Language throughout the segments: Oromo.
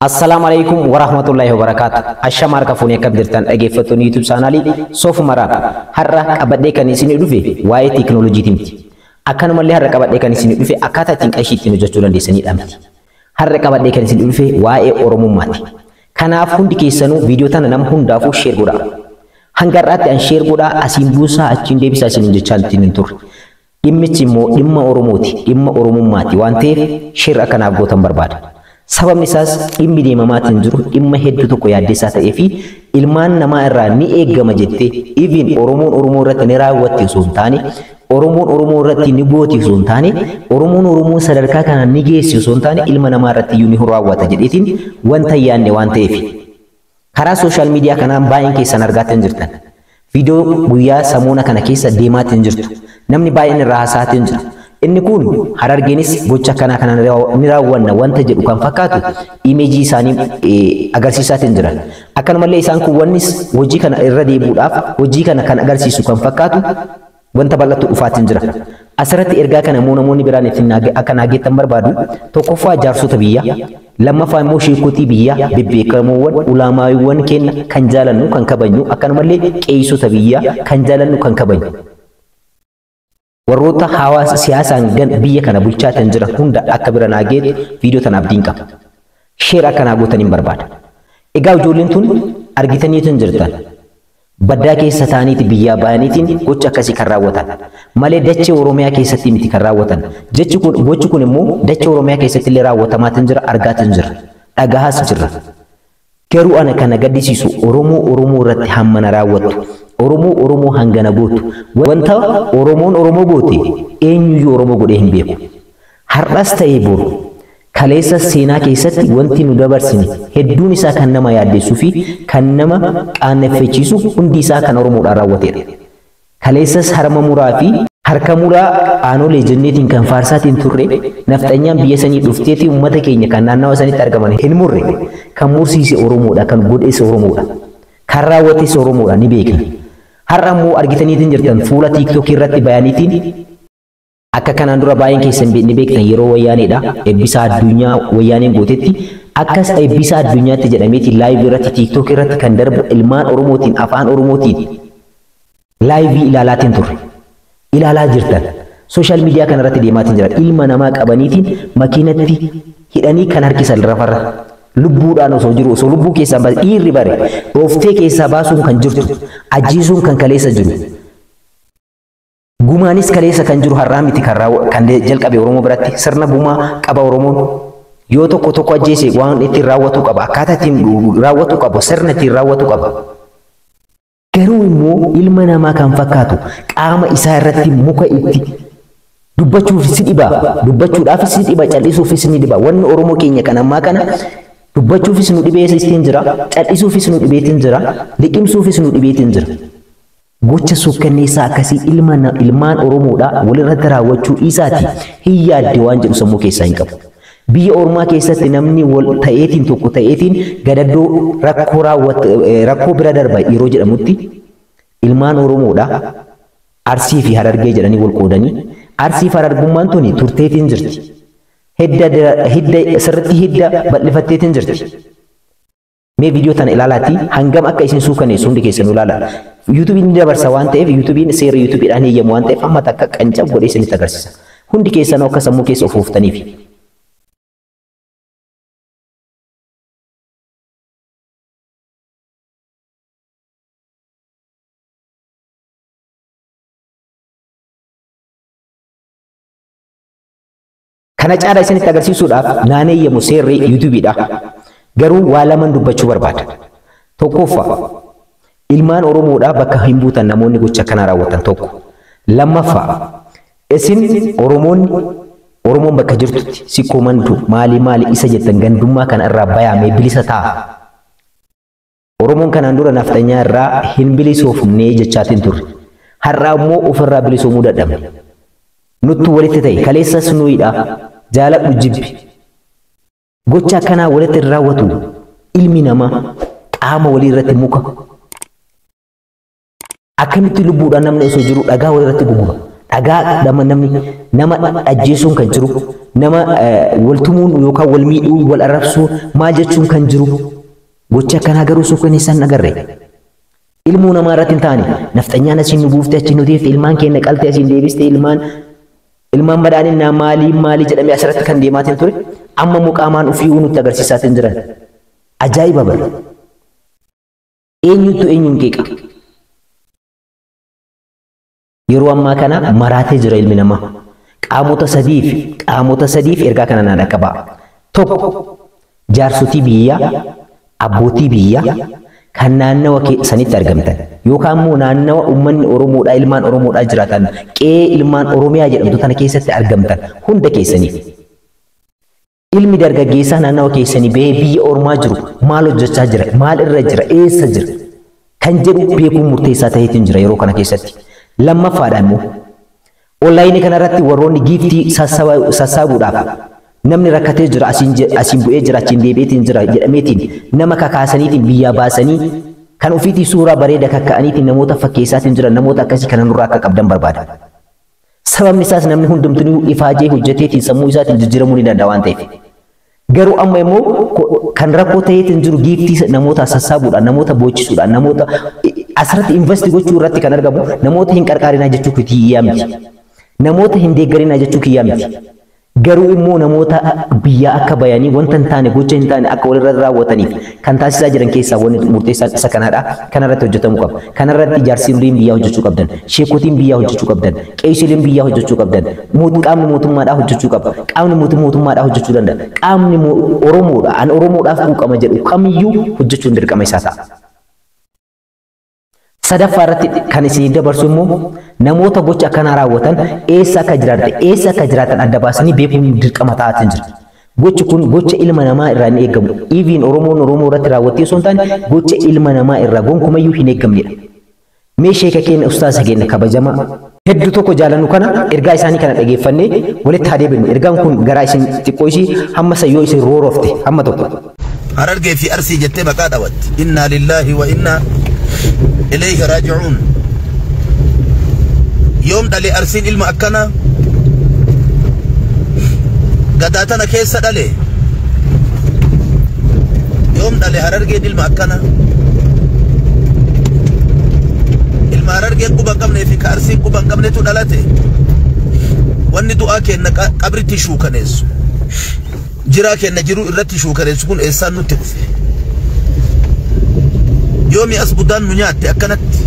Assalaamu alaikum warahmatullahi wabarakatuh. Ashama harka fuunee akkam jirtan dhaggeeffattoonni YouTube chaanaalii Soofumaraaf har'a qabadhee kan isinii dhufe waa'ee teekinooloojiiti miti. Akkanumallee har'a qabadhee kan isinii dhufe akkaataa ittiin qarshii ittiin hojjechuu dandeessanidha miti. Har'a qabadhee kan isinii dhufe waa'ee Oromummaati. Kanaaf hundi keessanuu viidiyoo tana nama hundaafuu share godhaa. Hanga har'aatti an share godhaa asiin buusaa achiin deebisaa isiniin jechaa ittiin hin turre. Dhimmichi immoo dhimma Oromooti, dhimma Oromummaati waan ta'eef share akkanaaf gootan barbaada. Sababni isaas dhimmi deemamaatiin jiru dhimma hedduu tokko yaaddeessaa ta'ee fi ilmaan namaa irraa ni eeggama jettee even Oromoon Oromoo irratti ni raawwatti osoo hin taane, Oromoon Oromoo irratti ni gooti osoo hin taane, Oromoon Oromoo sadarkaa kanaan ni geessi osoo hin taane ilma namaa irratti iyyuu ni raawwata jedheetiin wanta hin yaadne waan ta'eef. Karaa sooshaal miidiyaa kanaan baay'een keessan argaatiin jirtan. Viidiyoo guyyaa samuuna kana keessa deemaatiin jirtu. Namni baay'een irraa haasa'aatiin jira. Inni kun Harargeenis gocha akkanaa kana ni raawwanna wanta jedhu kan fakkaatu imeejii isaanii agarsiisaatiin jiran. Akkanumallee isaan kun wannis hojii kana irra deebi'uudhaaf hojii kana kan agarsiisu kan fakkaatu wanta bal'atu dhufaatiin jira. Asirratti ergaa kana immoo namoonni biraan ittiin akka naageettan barbaadu tokkoffaa jaarsota biyyaa, lammaffaa immoo sheekotii biyyaa bebbeekamoowwan ulaamaawwan kenna kan jaalannu kan kabajnu akkanumallee qeessota biyyaa kan jaalannu kan kabajnu. Warroota hawaasa siyaasaan biyya kana bulchaatan jiran hunda akka bira naageetu viidiyoo tanaaf abdiin qaba. Sheer akka naa gootan hin barbaada. Egaa ijoolleen tun argitaniitu hin jirtan. Baddaa keessa ta'aniiti biyyaa bayaniitiin gocha akkasii kan raawwatan. Malee dachee Oromiyaa keessatti miti kan raawwatan. Jechi kun gochi kun immoo dachee Oromiyaa keessatti illee raawwatamaatiin jira argaatiin jira. Dhagahaas jira. Garuu ana kana gaddisiisu Oromoo Oromoo irratti hammana raawwattu. Oromoo Oromoo hangana gootu. Wanta Oromoon Oromoo goote eenyuyyuu Oromoo godhee hin beeku. Har'as ta'ee boru kaleessa seenaa keessatti wanti nu dabarsine hedduun isaa kan nama yaaddessuu fi kan nama qaaneffachiisu hundi isaa kan Oromoodhaan raawwatedha. Kaleessas harma muraa fi harka muraa aanolee jenneetiin kan faarsaatiin turre nafxanyaan biyya sanii dhufteetii uummata keenya kan naannawa sanitti argaman hin murre kan mursiise Oromoodha, kan godhes Oromoodha, kan raawwates Oromoodha ni beekna. Har'a immoo argitaniitiin jirtan fuula tiiktookii irratti bayaniitiin akka kanaan dura baay'een keessan ni beektan yeroo wayyaaneedha. Eebbisaa addunyaa wayyaaneen gootetti akkas eebbisaa addunyaatti jedhameeti laayivii irratti tiiktookii irratti kan darbu ilmaan Oromootiin afaan Oromootiin laayivii ilaalaatiin turre. Ilaalaa jirtan. Sooshaal miidiyaa kana irratti deemaatiin jiran ilma namaa qabaniitiin makiinatti hidhanii kan harkisan lafarra. Lubbuudhaan osoo jiru osoo lubbuu keessaa baase dhiirri bare dhooftee keessaa baasuun kan jirtu ajjeesuun kan kaleessa jiru. Gumaanis kaleessa kan jiru har'aa miti kan jalqabe Oromoo biratti sirna gumaa qaba Oromoon. Yoo tokko tokko ajjeese waan ittiin raawwatu qaba akkaataa ittiin raawwatu qaba sirna ittiin raawwatu qaba. Garuu immoo ilma namaa kan fakkaatu qaama isaa irratti muka itti dubbachuuf si dhiba dubbachuudhaafis si dhiba cal'isuufis ni dhiba. Wanni Oromoo keenya kan ammaa kana dubbachuufis nu dhibeetiin jira, cal'isuufis nu dhibeetiin jira, liqimsuufis nu dhibeetiin jira. Gocha suukkanneessaa akkasii ilmaan Oromoodhaa walirratti raawwachuu isaati hin yaadde waan jedhu sammuu keessaa hin qabu. Biyya ormaa keessatti namni wal ta'eetiin tokko ta'eetiin gadaddoo rakkoo rakkoo bira darba yeroo jedhamutti ilmaan Oromoodhaa Arsii fi Harargee jedhanii wal qoodanii Arsii fi Harargummaan tuni turteetiin jirti. Hidda sirriitti hidda bal'ifatteetiin jirti. Mee viidiyoo tana ilaalaati hangam akka isin suukaneessu hundi keessan ilaalaa. YouTube'n ni dabarsa waan ta'eef YouTube'n seera YouTube'dhaan eeyyamu waan ta'eef amma takka qancab godhee isinitti agarsiisa. Hundi keessanuu akka sammuu keessa of ooftaniif. Kana caalaa isinitti agarsiisuudhaaf naan eeyyamu seerri YouTube'dha. Garuu waa lamaan dubbachuu barbaada. Tokkoffaa ilmaan Oromoodhaa bakka hin buutan namoonni gocha kana raawwatan tokko. Lammaffaa isin Oromoonni Oromoon bakka jirtutti sikkoo mandu maali maali isa jettan gandummaa kana irraa bayaamee bilisa ta'a. Oromoon kanaan dura nafxanyaa irraa hin bilisoofnee jechaatiin turre. Har'a immoo ofirraa bilisoomuu dadhabne. Nuttu walitti ta'e kaleessas nuyidha jaaladhu jibbi. Gocha akkanaa walitti hin raawwatu ilmi namaa qaama walii irratti muka. Akkamitti lubbuudhaan namni osoo jiru dhagaa walii irratti gugura. Dhagaa namni nama ajjeesuun kan jiru Nama wal tumuun yookaan wal miidhuu, wal arrabsuu maal jechuun kan jiru gocha akkanaa garuu suukaneessaan agarre. Ilmuu namaa irratti hin taane nafxanyaan asiin nu buufte, achiin nu deefte, ilmaan keenya qalte, asiin deebiste, ilmaan badhaadhinaa maalii maalii jedhamee asirratti kan deemaatiin ture amma immoo qaamaan ofii nutti agarsiisaatiin jiran. Ajaa'iba bara. Eenyutu eenyuun qeeqa? Yeroo ammaa kana maraatee jira ilmi namaa. Qaamota sadiif ergaa kana naa dhaqqabaa. Tokko, jaarsotii biyyaa, abbootii biyyaa kan naannawa sanitti argamtan yookaan immoo naannawa uummanni Oromoodhaa, ilmaan Oromoodhaa jiraatan, qe'ee ilmaan Oromiyaa jedhamtu tana keessatti argamtan hunda keessaniif. Ilmi dargaggeessaa naannawa keessanii bahee biyya ormaa jiru maal hojjechaa jira, maal irra jira, eessa jira kan jedhu beekuun murteessaa ta'eetiin jira yeroo kana keessatti. Lammaffaadha immoo online kanarratti warroonni gift sassaabuudhaaf namni rakkatee jira, asiin bu'ee jira, achiin deebi'eetiin jira jedhameetiin nama kakaasaniitiin biyyaa baasanii kan ofiitii suuraa bareeda kakka'aniitiin namoota fakkeessaatiin jiran, namoota akkasii kana nurraa akka qabdan barbaada. Sababni isaas namni hundumtinuu ifaajee hojjeteetiin sammuu isaatiin jijjiiramuu ni danda'a waan ta'eef. Garuu amma immoo kan rakkoo ta'eetiin jiru gift namoota sassaabuudhaan, namoota boochisuudhaan, namoota asirratti invest gochuu irratti kan argamu namoota hin qarqaarinaa jechuu kiyyaa miti. Namoota hin deeggarinaa jechuu kiyyaa miti. Garuu immoo namoota biyyaa akka bayanii wanta hin taane, gocha hin taane akka walirra raawwataniif kan taasisaa jiran keessaa wanni murteessaan isa kanaadha. Kanarratti hojjetamuu qaba. Kanarratti jaarsoliin biyyaa hojjechuu qabdan. Sheekotiin biyyaa hojjechuu qabdan. Qeesoliin biyyaa hojjechuu qabdan. Qaamni mootummaadhaa hojjechuu qaba. Qaamni mootummaadhaa hojjechuu danda'a. Qaamni Oromoodha. An Oromoodhaaf quuqama jedhu kamiyyuu hojjechuun dirqama isaa ta'a. Sadaffaa irratti kan isin dabarsu immoo namoota gocha akkanaa raawwatan eessa akka jiraatan adda baasanii beekuun dirqama ta'aatiin jira. Gochi kun gocha ilma namaa irraa hin eegamu. Even Oromoon Oromoo irratti raawwattee osoo hin taane gocha ilma namaa irraa gonkumayyuu hin eegamnedha. Mee sheeka keenya, ustaaza keenya kabajamaa hedduu tokko jaalannu kana ergaa isaanii kana dhageeffannee walitti haa deebinu. Ergaan kun garaa isin xiqqoo isii hamma sayyoo isin roorofte hamma tokko. Harargee fi Arsii jettee maqaa dhawatti. Innaa lillaahi wa innaa ilayhi raaji'uun. Yoom dhale Arsiin ilma akkanaa? Gadaa tana keessa dhale. Yoom dhale Harargeen ilma akkanaa? Ilma Harargeen quba hin qabnee fi ka Arsiin quba hin qabnetu dhalate. Wanni du'aa kenna qabritti shuukaneessu. Jiraa kenna jiruu irratti shuukaneessu kun eessaan nutti dhufe? Yoomi as budaan nu nyaatte akkanatti?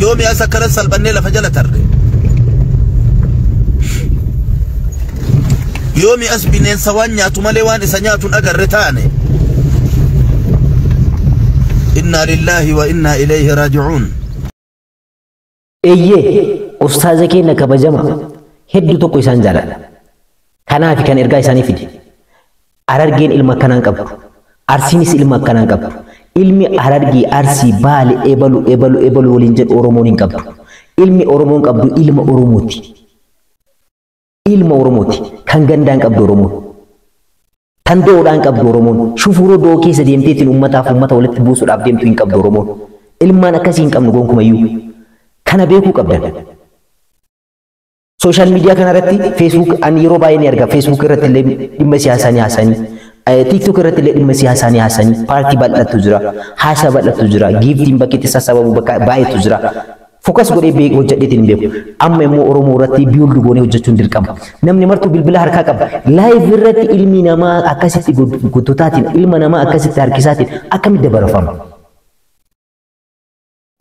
Yoomi as akkana salphannee lafa jala tarre? Yoomi as bineensa waan nyaatu malee waan isa nyaatu hin agarre taane? Innaa lillaahi wa innaa ilayhi raaji'uun. Eeyyee, ustaaza keenya kabajama hedduu tokko isaan jaaladha. Kanaaf kan ergaa isaanii fide. Harargeen ilma akkanaan qabdu. Arsiinis ilma akkanaan qabdu. Ilmi Harargee, Arsii, Baale, ebalu, ebalu, ebalu waliin jedhu Oromoon hin qabdu. Ilmi Oromoon qabdu ilma Oromooti. Ilma Oromooti. Kan gandaan qabdu Oromoon. Kan do'oodhaan qabdu Oromoon. Shufuuroo do'oo keessa deemteetiin uummataaf uummata walitti buusuudhaaf deemtu hin qabdu Oromoon. Ilmaan akkasii hin qabnu gonkumayyuu. Kana beekuu qabdan. Social media kanarratti, Facebook ani yeroo baay'ee ni arga. Facebook irratti illee dhimma siyaasaa ni haasanii. TikTok irratti illee dhimma siyaasaa ni haasanii. Paartii bal'atu jira. Haasaa bal'atu jira. Giftiin bakki itti sassaabamu bakka baay'eetu jira. Focus godhee hojjedheetiin hin beeku. Amma immoo Oromoo irratti build goonee hojjechuun dirqama. Namni martuu bilbila harkaa qaba. Live irratti ilmi namaa akkasitti gottotaatiin, ilma namaa akkasitti harkisaatiin akkamitti dabarfama?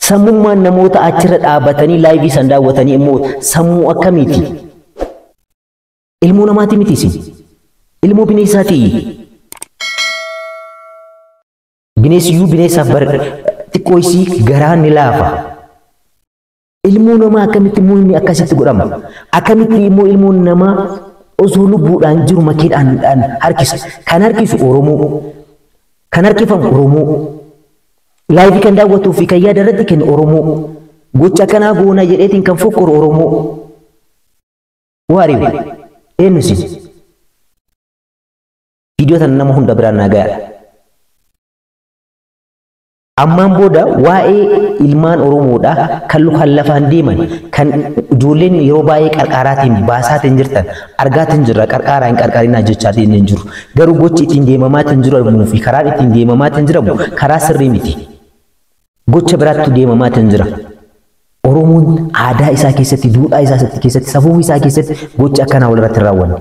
Sammummaan namoota achirra dhaabbatanii live san daawwatanii immoo sammuu akkamiiti? Ilmoo namaati miti isin. Ilmoo bineensaati. Bineensiyyuu bineensaaf xiqqoo isii garaan ni laafa. Ilmoo namaa akkamitti immoo inni akkasitti godhama? Akkamitti immoo ilmoon namaa osoo lubbuudhaan jiru makiidhaan harkisa? Kan harkisu Oromoo. Kan harkifamu Oromoo. Live kan daawwatuu fi kan yaada irratti kennu Oromoo. Gocha akkanaa goona jedheetiin kan fokkoru Oromoo. Waariyu eenyu isin? Viidiyoo tana nama hunda biraan naa gayaadha. Ammaan booda waa'ee ilmaan Oromoodha kan lukaan lafaan deeman, kan ijoolleen yeroo baay'ee qarqaaraatiin baasaatiin jirtan argaatiin jirra. Qarqaaraa hin qarqaarinaa jechaatiin hin jiru. Garuu gochi ittiin deemamaatiin jiru fi karaan ittiin deemamaatiin jiramu karaa sirrii miti. Gocha biraatti deemamaatiin jira. Oromoon aadaa isaa keessatti, duudhaa isaa keessatti, safuu isaa keessatti gocha akkanaa walirratti raawwanne.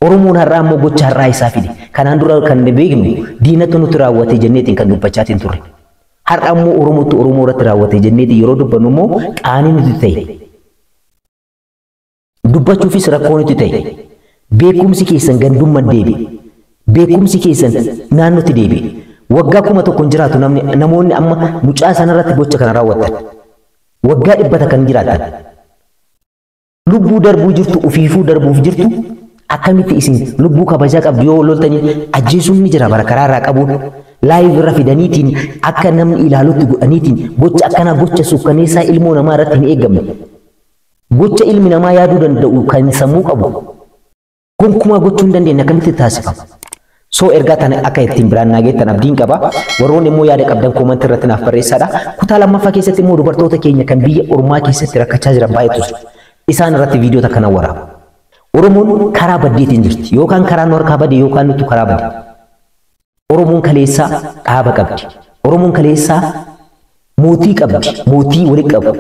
Oromoon har'aa immoo gocha har'aa isaa fide. Kanaan dura kan beeknu diinatu nuti raawwate jenneetiin kan dubbachaatiin turre. Har'a immoo Oromootu Oromoo irratti raawwate jenneetiin yeroo dubbannu immoo qaanii nuti ta'e. Dubbachuufis rakkoo nuti ta'e. Beekumsi keessan gandummaan deebi'e. Beekumsi keessan naannootti deebi'e. Waggaa 1000 hin jiraatu namoonni amma mucaa sanarratti gocha kana raawwatan. Waggaa 100 kan jiraatan. Lubbuu darbuu jirtu, ufiifuu darbuuf jirtu, akkamitti isin lubbuu kabajaa qabdu yoo loltanii ajjeesuun ni jira bara karaa irraa qabuun live irra fidaniitiin akka namni ilaalutti godhaniitiin gocha akkanaa, gocha suukkaneessaa ilmoo namaa irratti hin eegamne. Gocha ilmi namaa yaaduu danda'u kan sammuu qabu gonkumaa gochuu hin dandeenye akkamitti taasifama? So ergaa tana akka ittiin biraan naa geettan abdiin qaba. Warroonni immoo yaada qabdan comment irratti naaf barreessaadha. Kutaa lammaffaa keessatti immoo dubartoota keenya kan biyya ormaa keessatti rakkachaa jiran baay'eetu jira. Isaan irratti viidiyoo kana waraaba. Oromoon karaa baddeetiin jirti. Yookaan karaa nu harkaa bade yookaan nutu karaa bade. Oromoon kaleessaa dhaaba qabdi. Oromoon kaleessaa mootii qabdi. Mootii walitti qabu.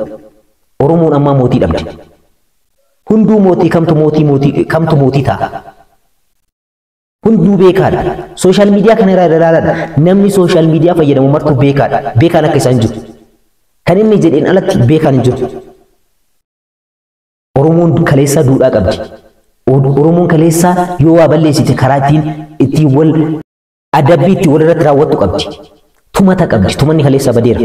Oromoon ammaa mootii dhabdi. Hunduu mootii kamtu mootii mootii kamtu mootii ta'a? Hunduu beekaadha. Social media kana irraa ilaaladha. Namni social media fayyadamu martuu beekaadha. Beekaan akka isaan jiru. Kan inni jedheen alatti beekaan hin jiru. Oromoon kaleessaa duudhaa qabdi. Oromoon kaleessaa yoo waa balleessite karaa ittiin wal adabbii ittiin wal irratti raawwattu qabdi. Tumata qabdi. Tumanni kaleessaa badeera.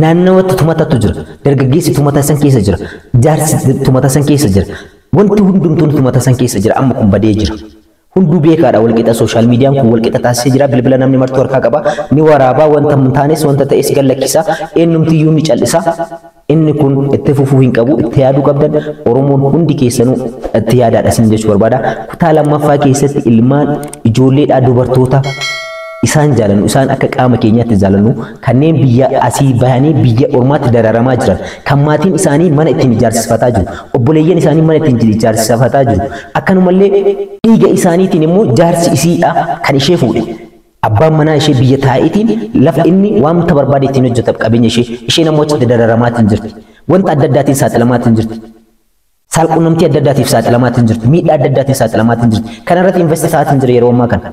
Naannawatti tumatatu jira. Dargaggeessi tumata san keessa jira. Jaarsi tumata san keessa jira. Wanti hundumtuun tumata san keessa jira. Amma kun badee jira. Hunduu beekaadha walqixa. Social mediaan kun walqixa taasisee jira. Bilbila namni martuu harkaa qaba. Ni waraabaa, wanta hin taanes wanta ta'es gallakkisa. Eenyumtiyyuu ni callisa. Inni kun itti fufuu hin qabu. Itti yaaduu qabdan. Oromoon hundi keessanuu itti yaadaadha isin jechuu barbaada. Kutaa lammaffaa keessatti ilmaan ijoolleedhaa, dubartoota isaan jaalannu, isaan akka qaama keenyaatti jaalannu, kanneen biyya asii bahanii biyya ormaatti dararamaa jiran, kan maatiin isaanii mana ittiin ijaarsifataa jiru, obboleeyyan isaanii mana ittiin ijaarsifataa jiru, akkanumallee dhiiga isaaniitiin immoo jaarsi isiidha kan ishee fuudhe, abbaan manaa ishee biyya taa'iitiin lafa inni wanta barbaade ittiin hojjeta qabeenya ishee, isheen ammoo achitti dararamaatiin jirti, wanta adda addaatiin saaxilamaatiin jirti. Saalqunnamtii adda addaatiif saaxilamaatiin jirti. Miidhaa adda addaatiin saaxilamaatiin jirti. Kana irratti invest ta'aatiin jira yeroo ammaa kana.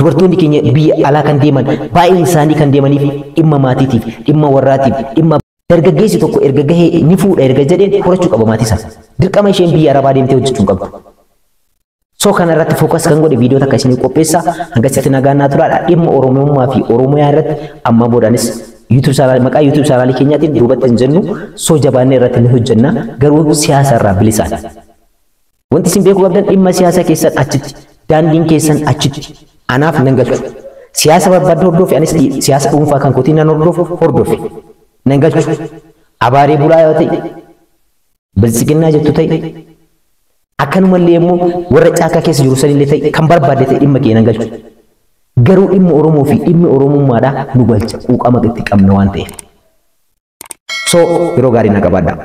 Dubartoonni keenya biyya alaa kan deeman baay'een isaanii kan deemaniif dhimma maatiitiif, dhimma warraatiif, dhimma dargaggeessi tokko erga gahee ni fuudha erga jedheen horachuu qaba maatii isaa. Dirqama isheen biyya arabaa deemtee hojjechuu hin qabdu. So kana irratti focus kan godhe viidiyoo takka isinii qopheessa. Hangasitti nagaan naa turaadha. Dhimma Oromummaa fi Oromiyaa irratti amma boodaanis YouTube channel, maqaa YouTube channel keenyaatiin duubatti hin jennu. So jabaannee irratti ni hojjenna, garuu siyaasa irraa bilisaan. Wanti isin beekuu qabdan, dhimma siyaasa keessan achitti, daandiin keessan achitti, anaaf nan galchu. Siyaasa barbaadde hordofi, anis siyaasa dhuunfaa kan kootii nan hordofu hordofi. Nan galchu. Abaaree bulaa yoo ta'e, biltsiginnaa jettu ta'e, akkanumallee immoo warra caakkaa keessa jiru sanillee ta'e, kan barbaadde ta'e, dhimma kee nan galchu. Garuu dhimma Oromoo fi dhimmi Oromummaadhaa nu galcha, quuqama itti qabna waan ta'eef. So yeroo gaarii na qabaadhaa.